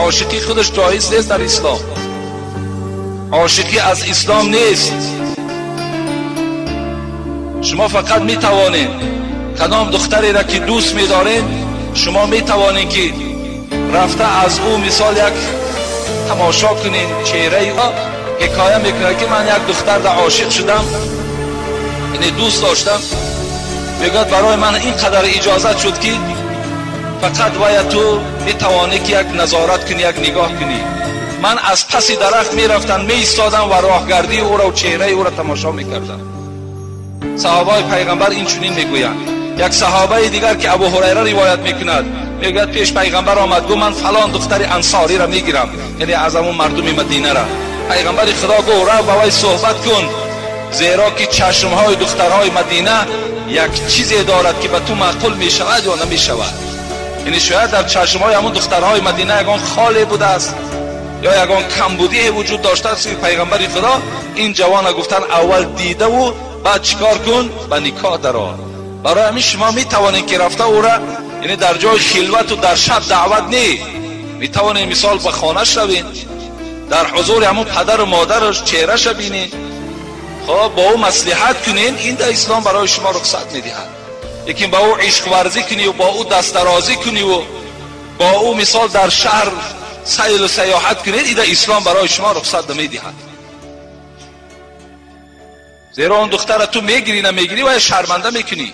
Ошиқӣ худаш ҷоиз нест дар ислом. Ошиқӣ аз ислом нест. Шумо фақат метавонед кадом духтареро ки дӯст медоред, шумо метавонед ки рафта аз ӯ мисол як тамошо кунед чеҳраи ӯ. Ҳикоя мекунад ки ман як духтарда ошиқ шудам, яъне дӯст доштам. Мегӯяд барои ман ин қадар иҷозат шуд ки фақат вая ту метавонӣ ки як назорат кунӣ, як нигоҳ кунӣ. Ман аз паси дарахт мерафтам, меистодам ва роҳгардии ӯро ва чеҳраи ӯро тамошо мекардам. Саҳобаи пайғамбар ин чунин мегӯянд. Як саҳобаи дигар ки Абу Ҳурайра ривоят мекунад, мегӯяд пеш пайғамбар омад, гуфт ман фалон духтари ансориро мегирам, яъне аз ҳамон мардуми Мадинара. Пайғамбари Худо гуфт рав ба вай суҳбат кун, зеро ки чашмҳои духтарҳои Мадина як чизе дорад ки ба ту маъқул мешавад ё намешавад. Яъне шояд дар чашмҳои ҳамон духтарҳои Мадина ягон холе будааст ё ягон камбудие вуҷуд доштааст ки пайғамбари Худо ин ҷавона гуфтан аввал дидаву баъд чикор кун, ба никоҳ дарор. Барои ҳамин шумо метавонед ки рафта ӯра, яъне дар ҷои хилвату дар шаб даъват не, метавонед мисол ба хонаш равед, дар ҳузури ҳамон падару модараш чеҳраша бинед, хоб бо ӯ маслиҳат кунед. Ин дар ислом барои шумо рухсат медиҳад. Лекин ба ӯ ишқварзӣ куниву бо ӯ дастдарозӣ куниву бо ӯ мисол дар шаҳр сайлу саёҳат кунед, ин дар ислом барои шумо рухсат намедиҳад. Зеро он духтара ту мегирӣ намегирӣ ва шарманда мекунӣ.